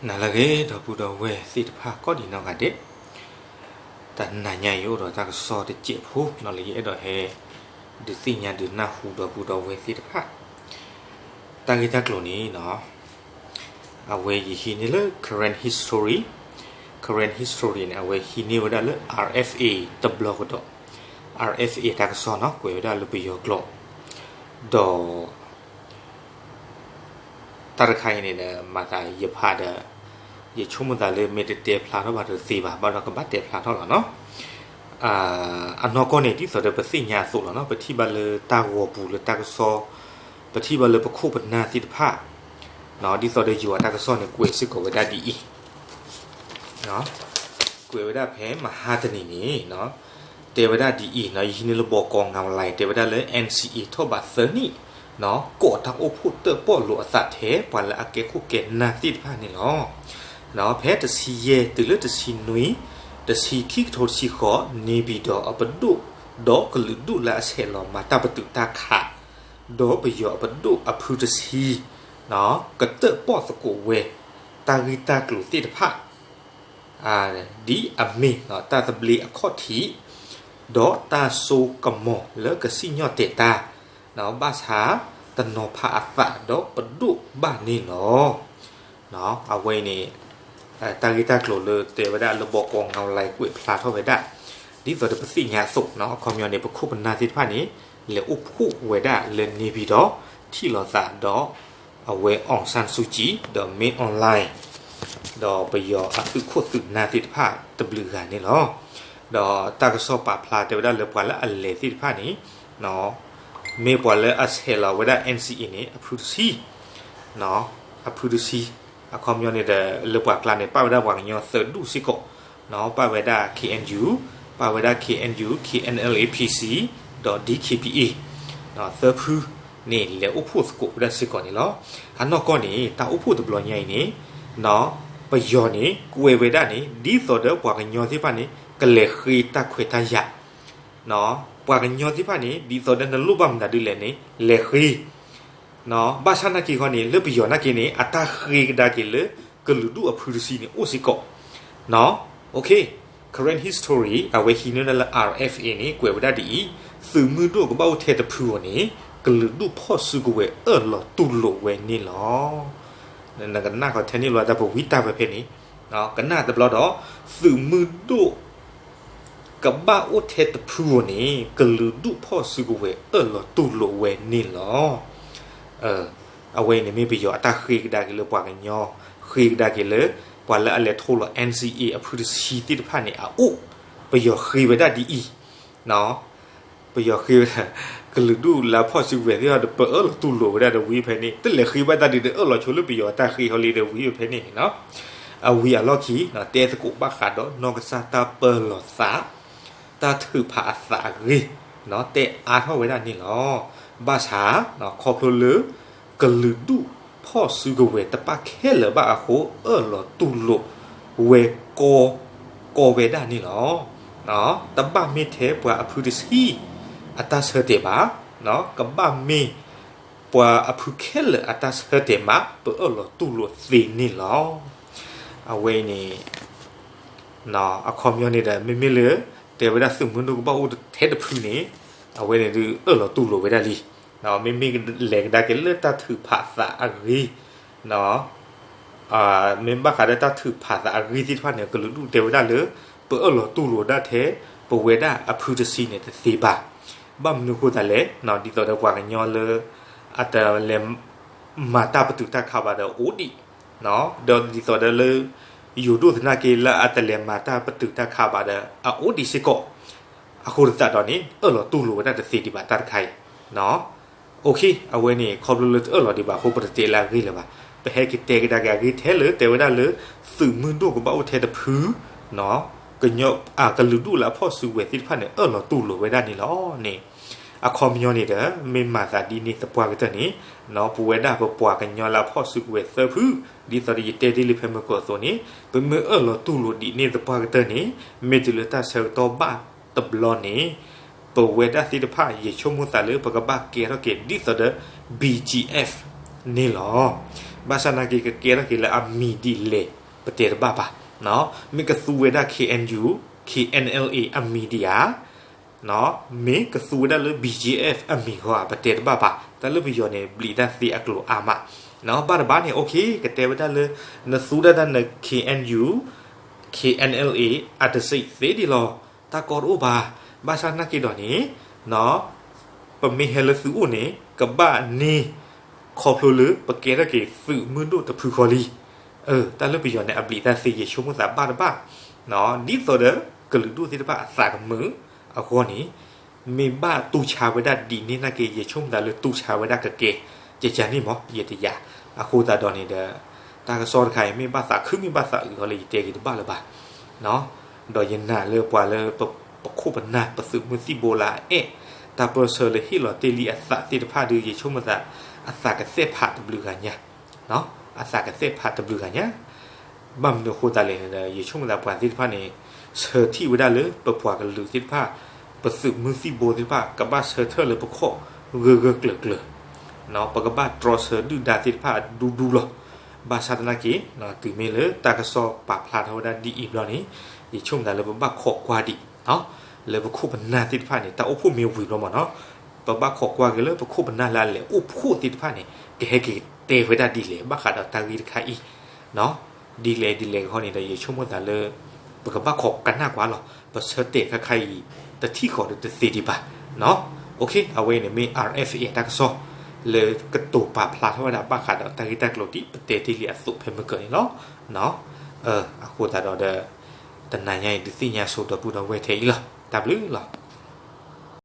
နၤလၢအဂ့ၤ ဒီပုၢ်ဒီဝဲၢ်သ့ၣ်တဖၣ်ကိးဒံးနီၢ်ဂၤဒဲး, တနၤညါအံၤအိၣ်ဒီးတၢ်ကစီၣ်တစဲးဖိနီၤ လၢယအဲၣ်ဒိးဟဲ ဒုးသ့ၣ်ညါဒုးနၢ်ဟူဒီပုၢ်ဒီဝဲၢ်သ့ၣ်တဖၣ် တၢ်ဂ့ၢ်တၢ်ကျိၤန့ၣ်နီၤ, အဝဲယဟံးန့ၢ်လၢ Karen History, Karen History န့ၣ် အဝဲဟံးန့ၢ်ဝဲဒၣ်လၢ RFA တဘျီကဒီး, RFA တၢ်ကစီၣ်နီၤ ကွဲးဝဲဒၣ်လၢပယီၤကျိာ်, ဒီး တၢ်တခါအံၤန့ၣ်ဒီး မၤသးယဖးဒီး ယဆိကမိၣ်သးလၢမ့ၢ်တတဲဖျါထီၣ်ဘၣ်တသ့ဘၣ်, ဘၣ်ဒီးကဘၣ်တဲဖျါထီၣ်လီၤနီၤ. အနီၢ်ကီၢ်န့ၣ် ဒ်သိးဒီးပသ့ၣ်ညါအသိးလီၤနီၤ, ပထံၣ်ဘၣ်လၢတၢ်ဂီၤပူၤလၢတၢ်ကစီၣ်, ပထံၣ်ဘၣ်လၢပခိၣ်ပနၢ်သ့ၣ်တဖၣ်, ဒ်သိးဒီးယွၤတၢ်ကစီၣ်န့ၣ် ကွဲးစ့ၢ်ကီးဝဲဒၣ်ဒ်အံၤ ကွဲးဝဲဒၣ်ဖဲမဟါတနံၤန့ၣ်, တဲဝဲဒၣ်ဒ်အံၤနီၤ, ယဟံးန့ၢ်လၢ ဘီကီ ငဝ်းလၢ် တဲဝဲဒၣ်လၢ NCA ထီၣ်ဘးသၢနံၣ်နီၤ, ကိးတၢ်အိၣ်ဖှိၣ်တၢၣ်ပီၣ်လိာ်အသးထဲပှၤလၢအကဲခိၣ်ကဲနၢ်သ့ၣ်တဖၣ်န့ၣ်လီၤ. ဖဲတဆံယဲၢ်တုၤလၢတဆံနွံ, တဆံခံကထိတဆံဃိး န့ၣ်ပၠံၤဒီးအပဒိၣ်, ဒီးကလုာ်ဒူၣ်လၢအဆဲးလီၤမၤတၢ်ပတုာ်တၢ်ခး ဒီးပယီၤအပဒိၣ်အဖုတဆံ ကတၢၣ်ပီၣ်သကိးဝဲ တၢ်ဂ့ၢ်တၢ်ကျိၤသ့ၣ်တဖၣ် ဒ်အမ့ၢ်တၢ်သဘျ့အခီၣ်ထံး, ဒီးတၢ်စိကမီၤလၢကစံၣ်ညီၣ်တဲာ်တၢ်, ဘၣ်ဆၣ်တနီၤဖးအသးဒီးပဒိၣ်ဘၣ်န့ၣ်လီၤ. အဝဲအံၤန့ၣ် တၢ်ဂ့ၢ်တၢ်ကျိၤလၢတဲဝဲဒၣ်လၢ ဘီကီ ငဝ်းလၢ် ကွဲးဖျါထီၣ်ဝဲဒၣ်, ဒ်သိးဒီးပသ့ၣ်ညါအသိးနီၤ, အခီပညီန့ၣ် ပခိၣ်ပနၢ်သ့ၣ်တဖၣ်န့ၣ် လဲၤအိၣ်ဖှိၣ်ဝဲဒၣ်လၢန့ၣ်ပၠံၤဒီး ထံၣ်လိာ်သးဒီး အဝဲ အောင်ဆန်းစုကြည် ဒီး မင်းအောင်လှိုင် ဒီးပယီၤအသုးခိၣ်သုးနၢ်သ့ၣ်တဖၣ်တဘျုးဂၤန့ၣ်လီၤ. ဒီးတၢ်ကစီၣ်ပာ်ဖျါတဲဝဲဒၣ်လၢပှၤလၢအလဲၤသ့ၣ်တဖၣ်န့ၣ် မ့ၢ်ပှၤလၢအဆဲးလီၤဝဲဒၣ် NCA န့ၣ် အဖုတဆံ, အဖုတဆံ, အခီပညီန့ၣ်ဒီး လၢပှၤကျါန့ၣ် ပာ်ဝဲဒၣ်ပှၤကညီသၢဒူၣ်စ့ၢ်ကီး, ပာ်ဝဲဒၣ် KNU, ပာ်ဝဲဒၣ် KNU, KNLA-PC, ဒီး DKBA, သၢဖုန့ၣ် လဲၤအိၣ်ဖှိၣ်သကိးဝဲဒၣ်စ့ၢ်ကီးန့ၣ်လီၤ. အနီၢ်ကီၢ်န့ၣ် တၢ်အိၣ်ဖှိၣ်တဘျီညါအံၤန့ၣ် ပယီၤန့ၣ် ကွဲးဝဲဒၣ်န့ၣ် ဒ်သိးဒီးပှၤကညီသ့ၣ်တဖၣ်န့ၣ် ကလဲၤဃ့တၢ်ခွဲးတၢ်ယာ်, ပှၤကညီသ့ၣ်တဖၣ်န့ၣ် ဒ်သိးဒီးနလိၣ်ဘၣ်မနုၤဒ်လဲၣ်န့ၣ် လဲၤဃ့ ဘၣ်ဆၣ်နာ်က့ၤခီန့ၣ် လၢပယီၤနာ်က့ၤန့ၣ် အတၢ်ဃ့ကဒါက့ၤလၢ ကလုာ်ဒူၣ်အဖုတဆံန့ၣ် အိၣ်စ့ၢ်ကီး. Karen History အဝဲဟံးန့ၢ်ဝဲဒၣ်လၢ RFA န့ၣ် ကွဲးဝဲဒၣ်ဒ်အံၤ, သုးမုၢ်ဒိၣ်ကဘၣ်အိၣ်ထဲတဖုဧိၤန့ၣ် ကလုာ်ဒူၣ်ဖီၣ်စုကဝဲၤအၢၣ်လီၤတူၢ်လိာ်ဝဲန့ၣ်လီၤ. နကနၣ်ဃီထဲန့ၣ်လီၤ တၢ်ပဝံတၢ်ဝဲဖဲန့ၣ်, ကနၣ်တဘျီဒီး သုးမုၢ်ဒိၣ် ကဘၣ်အိၣ်ထဲတဖုဧိၤန့ၣ် ကလုာ်ဒူၣ်ဖီၣ်စုကဝဲၤအၢၣ်လီၤတူၢ်လိာ်ဝဲန့ၣ်လီၤ. အဝဲအံၤန့ၣ်မ့ၢ်ပယီၤအတၢ်ဃ့ကဒါက့ၤလၢပှၤကညီ, ဃ့ကဒါက့ၤလၢ ပှၤလၢအလဲၤထီၣ်လီၤ NCA အဖုတဆံသ့ၣ်တဖၣ်န့ၣ်အအိၣ်, ပယီၤဃ့ဝဲဒၣ်ဒ်အံၤ, ပယီၤဃ့ဝဲဒၣ် ကလုာ်ဒူၣ်လၢအဖီၣ်စုကဝဲၤသ့ၣ်တဖၣ်ဒီး ပအၢၣ်လီၤတူၢ်လိာ်ဝဲဒၣ်ဒီးဝံၤဖဲန့ၣ် တလဲၤဃ့ဘၣ်တၢ်ဒ်ဒီးအၢၣ်လီၤဆိလၢပယီၤအတၢ်ဃ့ဟီလံဒီးဝံၤဖဲန့ၣ်န့ၣ်လီၤ. အဝံၤအလီၢ်ခံ တဲသကိးဘၣ်ဃးဒီးနီၢ်ကစၢ်တၢ်ပၢလီၤသး, တၢ်ထုးဖးအသးအဂ့ၢ် တဲအါထီၣ်ဝဲဒၣ်န့ၣ်လီၤ. ဘၣ်ဆၣ် ခီဖျိလၢ ကလုာ်ဒူၣ်ဖီၣ်စုကဝဲၤတပၣ်ခဲလၢာ်ဘၣ်အဃိ အၢၣ်လီၤတူၢ်လိာ်ဝဲ ကီဝဲဒၣ်န့ၣ်လီၤ. တဘၣ်မ့ၢ်ထဲပှၤအဖုတဆံ အတၢ်ဆၢတဲာ်ဘၣ်, ကဘၣ်မ့ၢ်ပှၤအဖုခဲလၢာ်အတၢ်ဆၢတဲာ်မး ပအၢၣ်လီၤတူၢ်လိာ်သ့န့ၣ်လီၤ. အဝဲအံၤန့ၣ် အခီပညီန့ၣ်ဒီး မ့မ့ၢ်လၢ တဲဝဲဒၣ်သုးမုၢ်ဒိၣ်ကဘၣ်အိၣ်ထဲတဖုန့ၣ် အဝဲန့ၣ်ဒုးအၢၣ်လီၤတူၢ်လိာ်ဝဲဒၣ်လံ. မ့မ့ၢ်လဲၤကဒါက့ၤလၢတၢ်ထုးဖးသးအဂ့ၢ် မ့ၢ်ဘၣ်ဃးဒီးတၢ်ထုးဖးသးအဂ့ၢ်သ့ၣ်တဖၣ်န့ၣ် ကလုာ်ဒူၣ်တဲဝဲဒၣ်လၢ ပအၢၣ်လီၤတူၢ်လိာ်ဒၣ်ထဲ ပဝဲဒၣ်အဖုတဆံန့ၣ်တသ့ဘၣ်. ဘၣ်မနုၤဃိသးလဲၣ်, ဒ်သိးဒီးပှၤကညီလၢ အတလဲၤမၤတၢ်ပတုာ်တၢ်ခးဘၣ်ဒီးအိၣ်ဒံး, ဒီးဒ်သိးဒီးလၢ ယိၤဒိၣ်သနာ်က့လၢအတလဲၤမၤတၢ်ပတုာ်တၢ်ခးဘၣ်ဒီး အအိၣ်ဒံးစ့ၢ်ကီး အဃိသတးဒီးန့ၣ် အၢၣ်လီၤတူၢ်လိာ်ဝဲဒၣ်တသ့ဒံးဘၣ်တၢ်တခါအံၤ. အဝဲန့ၣ် ခီဖျိလၢတအၢၣ်လီၤဒံးဘၣ်အဃိ ပတတဲလၢအဂ့ၢ်လၢၤဘၣ်. ပဟဲက့ၤတဲကဒါက့ၤအဂ့ၢ်ထဲလၢတဲဝဲဒၣ်လၢ သုးမုၢ်ဒိၣ်ကဘၣ်အိၣ်ထဲတဖု ကလုာ်ဒူၣ်လၢအဖီၣ်စုကဝဲၤသ့ၣ်တဖၣ်န့ၣ် အၢၣ်လီၤတူၢ်လိာ်ဝဲဒၣ်န့ၣ်လီၤန့ၣ်. အခီပညီန့ၣ်ဒီး မ့ၢ်မၤသးဒ်န့ၣ်သပှၢ်ကတၢၢ်န့ၣ် ပဝဲဒၣ်ပပှၤကညီလၢအဖီၣ်စုကဝဲၤသၢဖု ဒ်သိးဒီးယတဲဒ်လံဖဲမုၢ်ကီၢ်အသိးန့ၣ် ပမ့ၢ်အၢၣ်လီၤတူၢ်လိာ်ဒ်န့ၣ်သပှၢ်ကတၢၢ်န့ၣ် မ့ၢ်တုၤလၢတၢ်ဆၢကတီၢ်ဘၣ်တဘျီန့ၣ် ပဝဲဒၣ်သ့ၣ်တဖၣ် ယဆိကမိၣ်သးလၢပကဘၣ်ကဲထီၣ်က့ၤဒ်သိးဒီး BGF န့ၣ်လီၤ. ဘၣ်ဆၣ်သနာ်က့ ကကဲထီၣ်က့ၤလၢအမံၤဒ်လဲၣ် ပတဲတဘၣ်ဘၣ်. မ့ၢ်ကသူဝဲဒၣ် K N U, K N L A အမံၤဒံးဧါ, မ့ၢ်ကသူဝဲဒၣ်လၢ B G F အမံၤဃီဧါ ပတဲတဘၣ်ဘၣ်. တၢ်လၢပယီၤန့ၣ် ဘျံးတၢ်သ့အကျိၤအါမး. ဘၣ်တဘၣ်န့ၣ် okay ကတဲဝဲဒၣ်လၢ နသူဒၣ်တၢ်န K N U, K N L A အတစံးသ့ဒံးလီၤ. တၢ်ကီတအိၣ်ဘၣ်. ဘၣ်ဆၣ်သနာ်က့ဒီးန့ၣ် ပမ့ၢ်ဟဲလၢသုအိၣ်န့ၣ် ကဘၣ်န့ၢ် ခီဖျိလၢပကဲထီၣ်က့ၤသုးမုၢ်ဒိၣ်တဖုဃီလံ. တၢ်လၢပယီၤန့ၣ် အဘျံးတၢ်သ့ ယဆိကမိၣ်သးဘၣ်တဘၣ်, ဒ်သိးဒီးကလုာ်ဒူၣ်သ့ၣ်တဖၣ်အသးကမုာ်အဂီၢ်န့ၣ် မ့ၢ်ဘၣ်တူၢ်ဆါဝဲဒၣ်ဒ်န့ၣ်သနာ်က့ ယဆိကမိၣ်သးလၢတူၢ်ဆါဝဲဒၣ်ကကဲ ကကန့ၣ်မး ယတယာ်. အဃိသတးဒီးန့ၣ်ဒီး တၢ်ကစီၣ်တခါအံၤ မ့ၢ်ဘၣ်သးခုမ့ၢ်ဘၣ်သးအုးဃီလၢ ယတဲက့ၤတဘၣ်လၢၤဘၣ်. ဒီးယနာ်လၢပှၤလၢ ပခိၣ်ပနၢ်ပသုးမုၢ်သံၣ်ဘိလၢအအဲၣ်တၢ်ပၢၢ်ဆၢလၢဟ့ၣ်လီၤတ့ၢ်လံအသးသ့ၣ်တဖၣ်ဒီး ယဆိကမိၣ်သး အသးကသဲၣ်ဖးတဘျုးဂၤညါ, အသးကသဲၣ်ဖးတဘျုးဂၤညါ. ဘၣ်မနုၤအဃိသတးလဲၣ်န့ၣ်ဒီး ယဆိကမိၣ်သးပှၤသ့ၣ်တဖၣ်န့ၣ် ဆၢထံၣ်ဝဲဒၣ်လၢပပှၤကလုာ်သ့ၣ်တဖၣ် ပသုးမုၢ်သံၣ်ဘိသ့ၣ်တဖၣ် ကဘၣ်ဆၢထၢၣ်လၢပခီၣ်ဂၢၢ်ဂၢၢ်ကျၢၤကျၢၤ, ပကဘၣ်တြီဆၢဒုၣ်ဒါသ့ၣ်တဖၣ်အဒူဒူလီၤ. ဘၣ်ဆၣ်သနာ်က့ တုၤမ့ၢ်လၢတၢ်ကစီၣ်ပာ်ဖျါထီၣ်ဝဲဒၣ်ဒ်အံၤဘျီန့ၣ် ယဆိကမိၣ်သးလၢပဘၣ်ခိးကွၢ်ဒံး လၢပခိၣ်ပနၢ်သ့ၣ်တဖၣ်န့ၣ် တၢ်အိၣ်ဖှိၣ်မ့ၢ်ဝံၤဘျီမးနီၤ ပဘၣ်ခိးကွၢ်က့ၤလၢပခိၣ်ပနၢ်လၢအလဲၤအိၣ်ဖှိၣ်သ့ၣ်တဖၣ်န့ၣ် ကဟဲက့ၤတဲဝဲဒၣ်ဒ်လဲၣ် ဘၣ်ဃးဒီးတၢ်ဂ့ၢ်တခါအံၤ ဒ်လဲၣ်ဒ်လဲၣ်ဂ့ၤန့ၣ်ဒီး ယဆိကမိၣ်သးလၢ ပကဘၣ်ခိးကနၣ်ကွၢ်လီၤ. ပဆၢတဲာ်ခါခါအံၤ တထံၣ်ဃီၤဒီးတသ့ဒံးဘၣ်. Okay အဝဲအံၤန့ၣ်မ့ၢ် R F A တၢ်ကစီၣ် လၢကတိၤပာ်ဖျါထီၣ်ဝဲဒၣ်ဘၣ်ဃးဒီးတၢ်ဂ့ၢ်တၢ်ကျိၤဒ်ပတဲတ့ၢ်လံအသိးဖဲမုၢ်ကၢၤန့ၣ်လီၤ. အဃိသတးဒီးဒီး တနၤညါအံၤဒုးသ့ၣ်ညါဆိဒီပုၢ်ဒီဝဲၢ်ထဲအံၤလီၤ. တၢ်ဘျုးလီၤ.